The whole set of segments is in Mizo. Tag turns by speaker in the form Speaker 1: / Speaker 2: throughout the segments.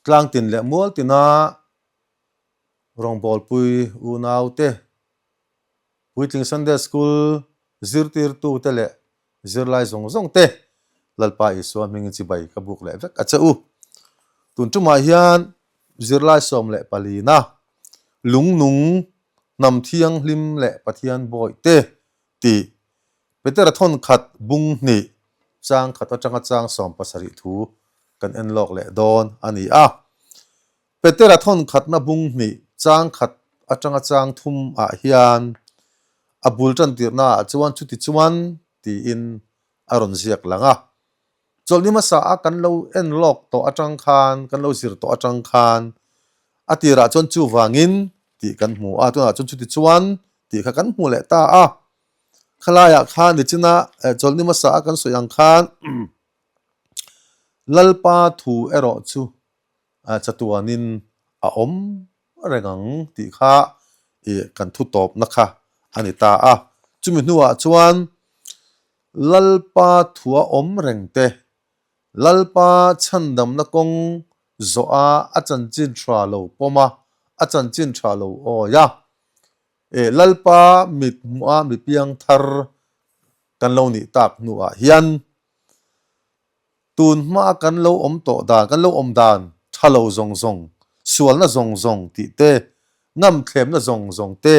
Speaker 1: Tlangtin leh Mualtina rawngbawlpui unaute, Puitling Sunday School zirtirtute leh zirlai zawng zawng te Lalpa Isua hmingin chibai ka buk leh vek a che u. Tun tumah hian zirlai 14na Lungnung Hnam Thianghlim leh Pathian Bawihte tih Petera thawnkhat bung hnih chang khat atanga chang 17 thu kan en lawk leh dawn a ni a. Petera thawnkhatna bung hnih chang khat atanga chang thum ah hian a bul tantirhna ah chuan chuti chuan tiin a rawn ziak lang a. Chawlhni hmasa a kan lo en lawk tawh atang khan, kan lo zir tawh atang khan a tirah chuan chuvangin tih kan hmu a, tunah chuan chuti chuan tih kha kan hmu leh ta a. Khalaiah khan nichina chawlhni hmasa a kan sawi ang khan Lalpa thu erawh chu chatuanin a awm reng ang tih kha ih kan thu tawpna kha a ni ta a. Chumi hnuah chuan Lalpa thua awm reng te, Lalpa chhandamna kawng zawha a chanchin tha lo pawm a, a chanchin tha lo awi a. Ih Lalpa mit hmuha mi piang thar kan lo nih tak hnuah hian Tun hmaa kan lo awm tawh dan, kan lo awm dan tha lo zawng zawng, sualna zawng zawng tih te, ngamthlemna zawng zawng te,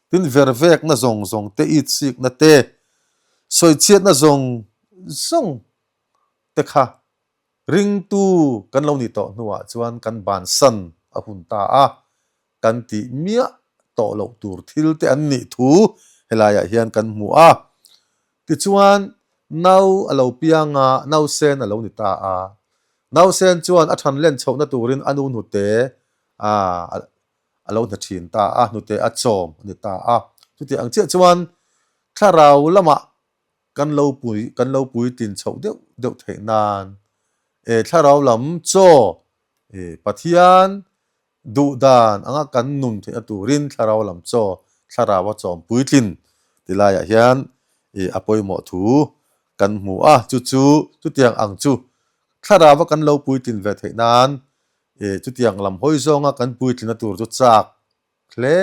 Speaker 1: tin vervekna zawng zawng te, itsikna te, sawichhiatna zawng zawng te kha ringtu kan lo nih tawh hnuah chuan kan bansan a hun ta a, kan tih miah tawh loh tur thil te an nih thu helaiah hian kan hmu a. Tichuan, nau a lo piang a, nausen a lo ni ta a. Nausen chuan a than len chhohna turin a nu hnute a a lo hna thin ta a, hnute a chawm a ni ta a. Chutiang ang chiah chuan thlarau lamah kan lo pui kan lo puitlin chhoh deuh deuh theih nan e thlarau lam chaw e Pathian Duh dan anga kan nun theihna turin thlarau lam chaw, thlarau a chawm puitlin ti laiah hian ih a pawimawh thu kan hmu a, chu chu chutiang ang chu thlarau a kan lo puitlin ve theih nan ih chutiang lam hawi zawnga kan puitlinna tur chu chak hle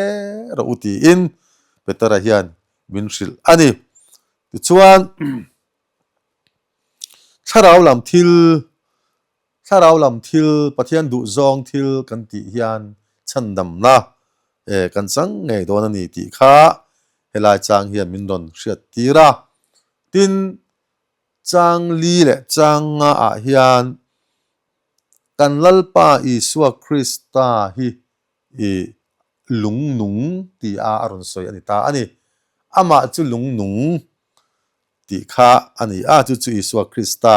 Speaker 1: rawh u tiin Petera hian min hrilh a ni. Tichuan thlarau lam thil Thlarau lam thil, Pathian duhzawng thil kan tih hian chhandamna e kan chang ngei dawn a ni tih kha helai chang hian min rawn hriat tir a. Tin, chang li leh chang nga ah hian kan Lalpa Isua Krista hi i lung nung ti a a rawn sawi a ni ta a ni. Amah chu lung nung tih kha a ni a, chu chu Isua Krista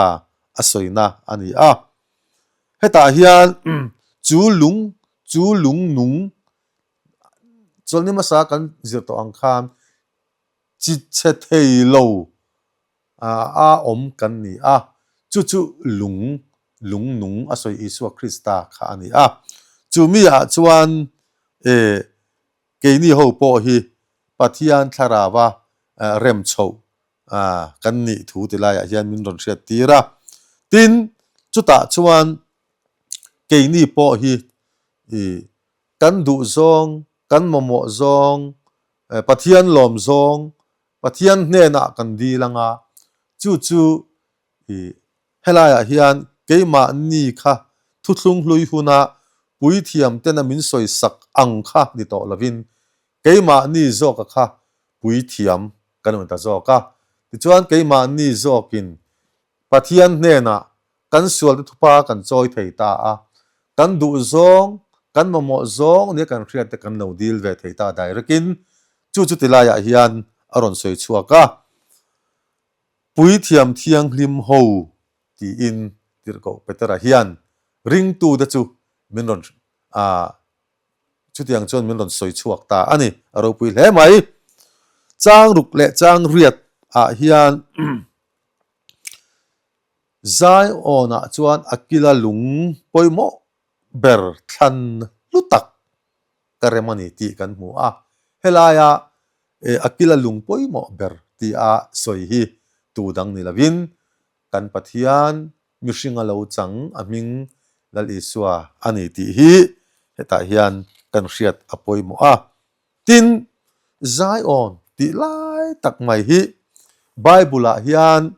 Speaker 1: a sawina a ni a. Hetah hian chu lung, chu lung nung chawlhni hmasa kan zir tawh ang khan chi chhe thei lo a awm kan ni a, chu chu lung, lung nung a sawi Isua Krista kha a ni a. Chu mi ah chuan e Keini ho pawh hi Pathian thlarava rem chhoh kan nih thu ti laiah hian min rawn hriat tir a. Tin, chutah chuan keini pawh hi kan duh zawng, kan mamawh zawng, Pathian lawm zawng, Pathian hnenah kan dil anga, chu chu Helaiah hian keimahni kha thuthlung hlui huna puithiam tena min sawisak ang kha ni tawh lovin keimahni zawka kha puithiam kan rawn ta zawk a. Tichuan keimahni zawkin Pathian hnenah kan sualte thupa kan chawi thei ta a, kan duh zawng, kan mamawh zawng nia kan hriatte kan lo dil ve thei ta direct-in chu chu tilaiah hian a rawn sawi chhuak a. Puithiam thianghlim ho tiin Tirhkoh Petera hian ringtute chu min rawn ah chutiang chuan min rawn sawi chhuak ta a ni. A ropui hle mai. Chang ruk leh chang riat ah hian Zion-ah chuan a kila lung pawimawh ber thlan hlu tak ka rem a ni tih kan hmu a. Helaia a kila lung pawimawh ber tia sawi hi tu dang ni lovin kan Pathian mihringa lo chang a hming Lal Isua a ni tih hi hetah hian kan hriat a pawimawh a. Tin, Zion tih lai tak mai hi Bible-ah hian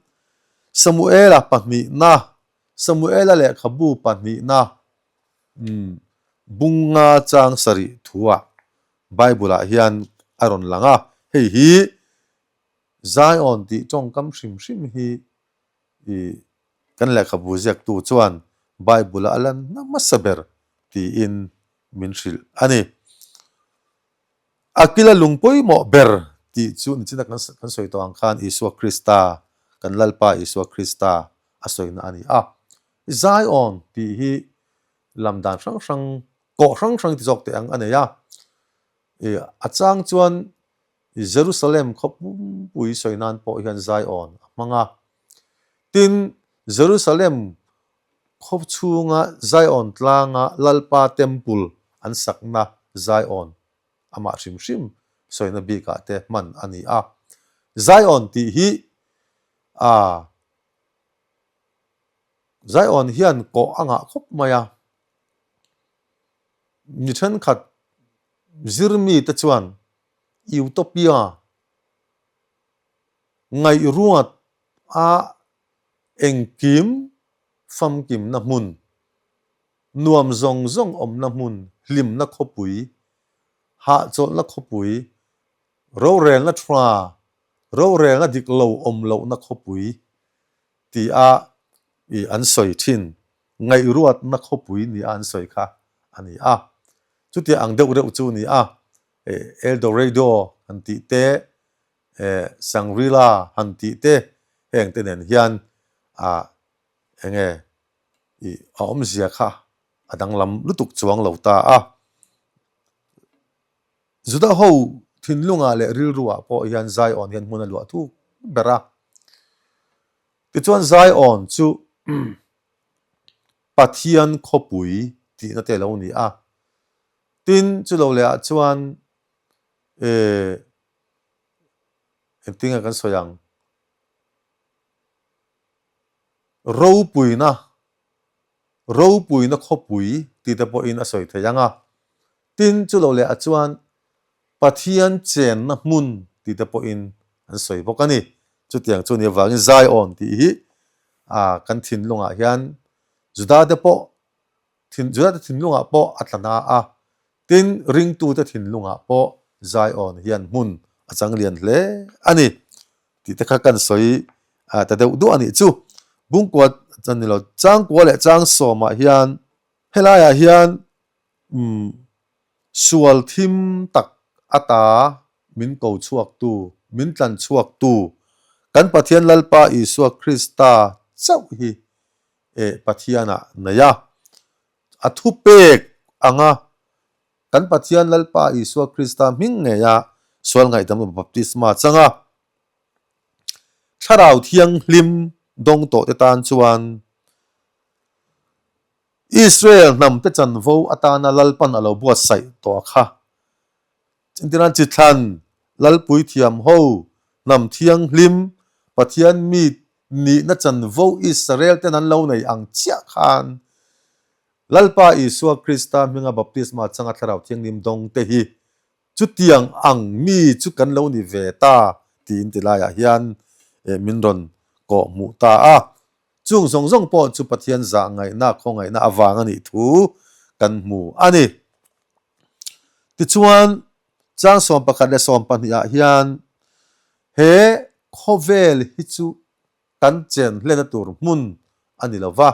Speaker 1: Samuela pahnihna, Samuela lehkhabu pahnihna, bunga chang sarih thuah Bible-ah hian a rawn lang a. Hei hi Zion tih tawngkam hrim hrim hi kan lehkhabu ziaktu chuan Bible-a a lan hmasa ber tiin min hrilh a ni. A kila lung pawimawh ber tih chu nichina kan kan sawi tawh ang khan Isua Krista, kan Lalpa Isua Krista a sawina a ni a. Zion tih hi lam dan hrang hrang, kawh hrang hrang ti zawk teh ang a nei a. I a chang chuan Jerusalem khaw pumpui sawi nan pawh hian Zion a hmang a. Tin, Jerusalem Khaw chhunga Zion tlanga Lalpa Temple an sakna Zion amah hrim hrim sawina bikah te hman a ni a. Zion tih hi a Zion hian kawh a ngah khawp mai a. Mi thenkhat zirmite chuan Utopia ngaihruat a Engkim famkimna hmun, nuam zawng zawng awmna hmun, hlimna khawpui, hahchawlhna khawpui, rorelna tha, rorelna dik lo awm lohna khawpui tia ih an sawi thin, ngaihruatna khawpui nia an sawi kha a ni a. Chutia ang deuh reuh chu a ni a, El Dorado han tih te, eh Shangri-La han tih te heng te nen hian ah enge ih a awmzia kha a danglam lutuk chuang lo ta a. Juda ho thinlungah leh rilruah pawh hian Zion hian hmun a luah thuk ber a. Tichuan Zion chu Pathian khawpui tihna te a lo ni a. Tin, chulo leh ah chuan eh Engtinge kan sawi ang? Ropuina, ropuina khawpui tih te pawhin a sawi thei ang a. Tin, chu lo leh ah chuan Pathian chenna hmun tih te pawhin an sawi bawk a ni. Chutiang chu ni avangin Zion tih hi kan thinlungah hian Juda te pawh Thin, Judate thinlungah pawh a tla na a, tin, ringtute thinlungah pawh Zion hian hmun a chang lian hle a ni tih te kha kan sawi ta deuh duah a nih chu. Bungkua chan ni lo, Changkua leh Changsawmah hian helaiah hian umm sual thim tak ata min ko chhuaktu, min tlan chhuaktu kan Pathian Lalpa Isua Krista chauh hi eh Pathianah nei a, a thupek anga kan Pathian Lalpa Isua Krista hming ngeia sual ngaihdam baptisma changa Thlarau Thianghlim dawng tawhte tan chuan Israel hnamte chanvo atana Lalpan a lo buatsaih tawh kha Engtinan chithlan, Lalpui thiam ho, hnam thianghlim, Pathian mi nihna chanvo Israel ten an lo nei ang chiah khan Lalpa Isua Krista hminga baptisma changa Thlarau Thianghlim dawng te hi chutiang ang mi chu kan lo ni ve ta tiin ti laiah hian min rawn kawh hmuh ta a. Chung zawng zawng pawh chu Pathian zah ngaihna, khawngaihna avang a nih thu kan hmu a ni. Tichuan, chang 11 leh 12 ah hian he khawvel hi chu kan chen hlena tur hmun a ni lo va,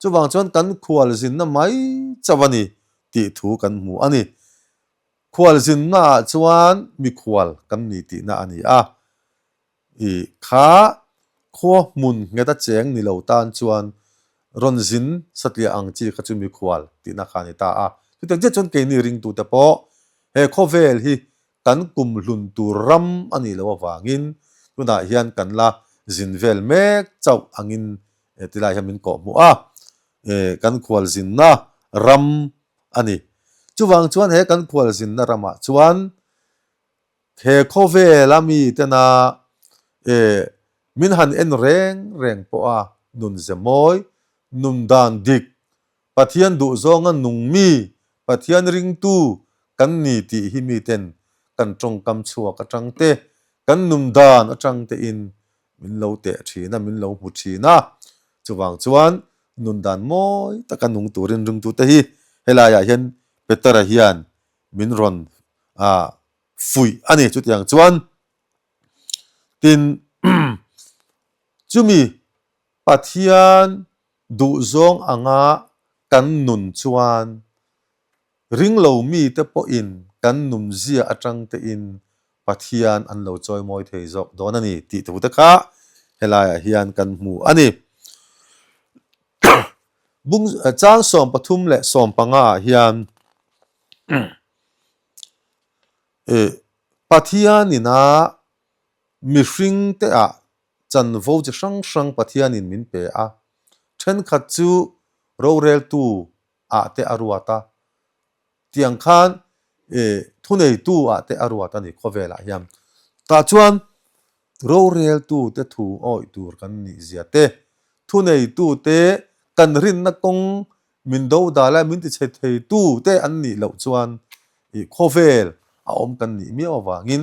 Speaker 1: chuvang chuan kan khualzinna mai chauh a ni tih thu kan hmu a ni. Khualzinna ah chuan mikhual kan ni tihna a ni a. I kha khua hmun nghet a cheng ni lo tan chuan rawn zin satliah ang chi kha chu mikhual tihna kha a ni ta a. Chutiang chiah chuan keini ringtute pawh he khawvel hi kan kum hlun tur ram a nih loh avangin tunah hian kan la zin vel mek chauh angin tilai hian min kawhhmuh a, kan khual zinna ram a ni. Chuvang chuan he kan khual zinna ramah chuan He khawvela mi tena e min han en reng reng pawh a nun ze mawi, nun dan dik, Pathian duhzawnga nung mi, Pathian ringtu kan ni tih hi miten kan tawngkam chhuak atang te, kan nun dan atang tein min lo teh thin a, min lo hmu thin a. Chuvang chuan nun dan mawi taka nung turin ringtute hi helaiah hian Petera hian min rawn fuih a ni. Chutiang chuan tin chumi Pathian duhzawng anga kan nun chuan ringlo mite pawhin kan nunzia atang tein Pathian an lo chawimawi thei zawk dawn a ni tih thu te kha helaiah hian kan hmu a ni. Bung chang 13 leh 15 ah hian Pathianina mihringte ah chanvo chi hrang hrang Pathianin min pe a, thenkhat chu roreltu ah te a ruat a, tiang khan thuneitu ah te a ruat a ni khawvelah hian. Tah chuan roreltu te thu awih tur kan nih zia te, thuneitu te kan rinna kawng min do dal a, min tichhe theitu te an nih loh chuan khawvel a awm kan nih miau avangin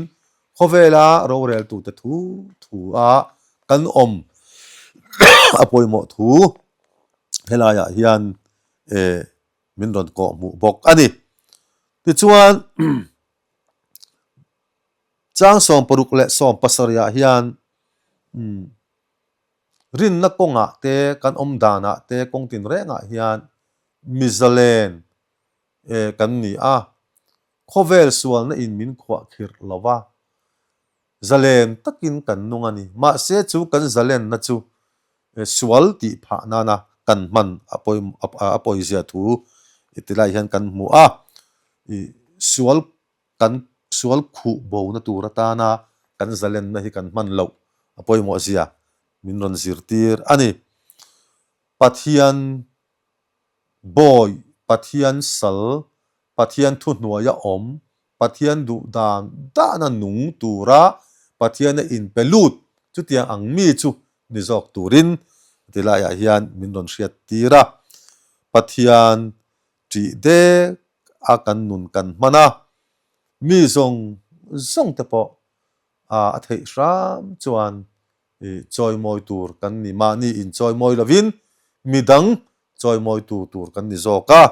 Speaker 1: khawvela roreltute thu thu a kan awm a pawimawh thu helaiah hian min rawn kawh hmuh bawk a ni. Tichuan chang 16 leh 17 ah hian Rinna kawngah te, kan awm danah te, kawng tinrengah hian mi zalen kan ni a, khawvel sualna in min khuah khirh lo va, zalen takin kan nung a ni. Mahse chu kan zalenna chu sual tih phah nana kan hman a pawizia thu tilai hian kan hmu a, sual kan sual khuh bona tur atana kan zalenna hi kan hman loh a pawimawh zia min rawn zirtir a ni. Pathian bawi, Pathian sal, Pathian thuhnuaia awm, Pathian duh dan dana nung tura Pathiana inpe lut chutiang ang mi chu ni zawk turin ti laiah hian min rawn hriattir a. Pathian ṭih dek a kan nun kan hman a, mi zawng zawng te pawh a theih hram chuan chawimawi tur kan ni. Mahni inchawimawi lovin midang chawimawitu tur kan ni zawk a,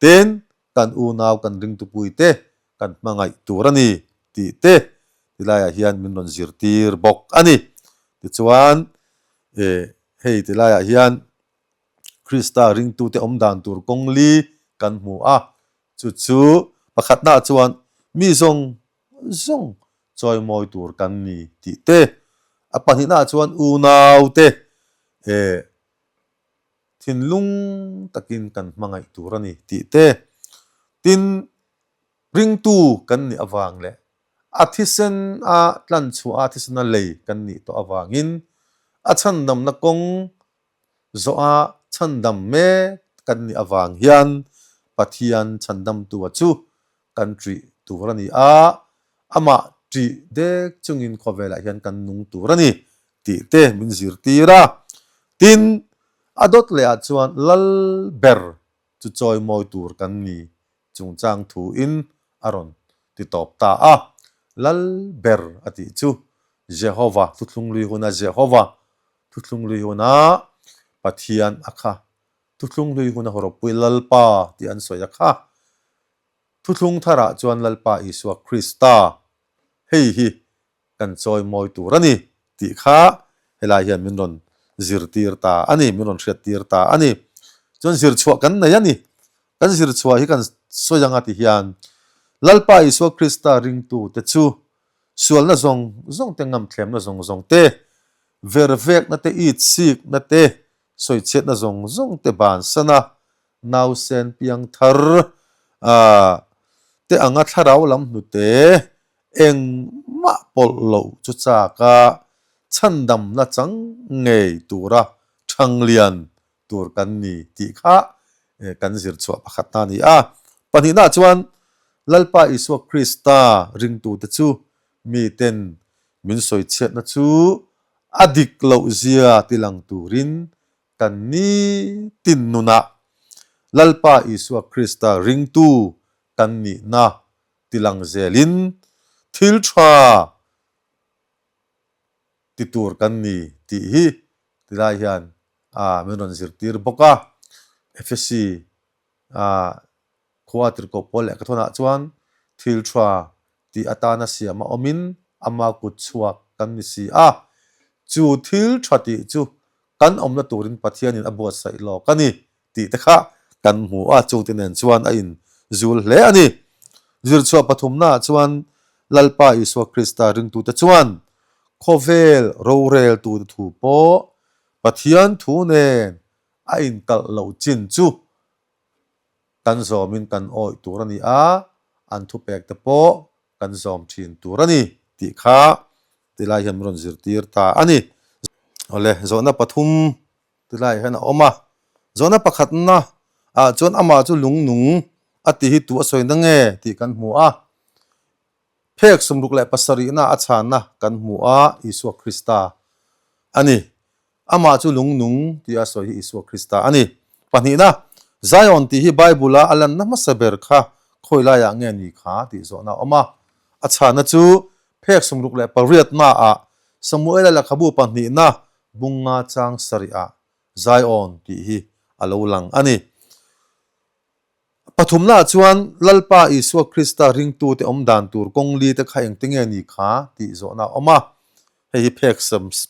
Speaker 1: tin kan unau kan ringtupui te kan hmangaih tur a ni tih te tilaiah hian min rawn zirtir bawk a ni. Tichuan hei tilaiah hian Krista ringtute awm dan tur kawng li kan hmu a, chu chu pakhatnaah chuan mi zawng zawng chawimawi tur kan ni tih te, a pahnihnaah chuan unaute thinlung takin kan hmangaih tur a ni tih te, tin ringtu kan nih avang leh a thisen a tlanchhuah a thisen a lei kan nih tawh avangin a chhandamna kawng Zawha chhandam mek kan nih avang hian Pathian chhandamtua chu kan ṭih tur a ni a, amah ṭih dek chungin khawvelah hian kan nung tur a ni tih te min zirtir a. Tin, a dawt lehah chuan lal ber chu chawimawi tur kan ni chungchang thuin a rawn ti tawp ta a. Lal ber a tih chu Jehova thuthlung lui huna Jehova thuthlung lui huna Pathian a kha, thuthlung hlui huna hawrawppui Lalpa tih an sawi a kha. Thuthlung tharah chuan Lalpa Isua Krista hei hi kan chawimawi tur a ni tih kha helai hian min rawn zirtir ta a ni, min rawn hriattir ta a ni. Chuan zirchhuah kan nei a ni. Kan zirchhuah hi kan sawi anga ti hian Lalpa Isua Krista ringtute chu sualna zawng zawng te, ngamthlemna zawng zawng te, vervekna te, itsikna te, sawichhiatna zawng zawng te bansan a, nausen piang thar te anga thlarau lam hnute engmah pawlh loh chu chak a, chhandamna chang ngei tura thanglian tur kan ni tih kha kan zir chhuah pakhatna a ni a. Pahnihnaah chuan Lalpa Isua Krista ringtute chu miten min sawichhiatna chu a dik lohzia tilang turin kan nitin nunah. Lalpa Isua Krista ringtu kan nihna tilang zelin thil tha ti tur kan ni tih hi tilai hian min rawn zirtir bawk a. Efesi khua tirhkoh pawl leh ka thawnah chuan thil tha tih atana siam a awmin ama kut chhuak kan ni si a, chu thil tha tih chu kan awmna turin Pathianin a buatsaih lawk a ni tih te kha kan hmu a, chungte nen chuan a inzul hle a ni. Zirchhuah pathumnaah chuan Lalpa Isua Krista ringtute chuan khawvel roreltute thu pawh Pathian thu nen a inkalh loh chin chu kan zawmin kan awih tur a ni a, an thupekte pawh kan zawm thin tur a ni tih kha tilai hian min rawn zirtir ta a ni. Awle, zawhna pathum tilai hian a awm a, zawhna pakhatna ah chuan amah chu lungnung a ti hi tu a sawi na nge tih kan hmu a, phek 67 na a chhanna kan hmu a, Isua Krista a ni. Amah chu lungnung tia sawi hi Isua Krista a ni. Pahnihna, Zion tih hi Bible-a a lanna hmasa ber kha khawi laiah nge ni kha tih zawhna a awm a. A chhanna chu phek 68 naah Samuela lehkhabu pahnihna bunga chang sarihah Zion tih hi a lo lang a ni. Pathumnaah chuan Lalpa Isua Krista ringtute awm dan tur kawng li te kha engte nge ni kha tih zawhna a awm a. Hei hi phek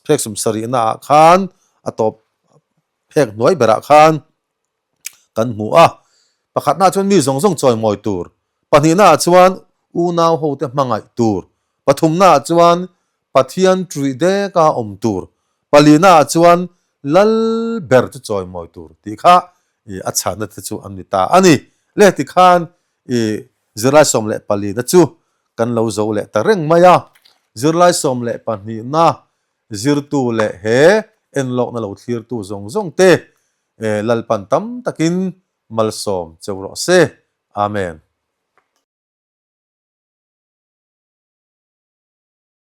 Speaker 1: phek 70 naah khan a tawp phek hnuai berah khan kan hmu a. Pakhatnaah chuan mi zawng zawng chawimawi tur, pahnihnaah chuan unau hote hmangaih tur, pathumnaah chuan Pathian ṭuih deka awm tur, palinaah chuan lal ber chu chawimawi tur tih kha i a chhanna te chu an ni ta a ni. Le tikhan i zirlai 14 na chu kan lo zo leh ta reng mai a, zirlai 12 na zirtu leh he enlawkna lo thlirtu zawng zawng te Lalpan tam takin malsawm cheu rawh se. Amen.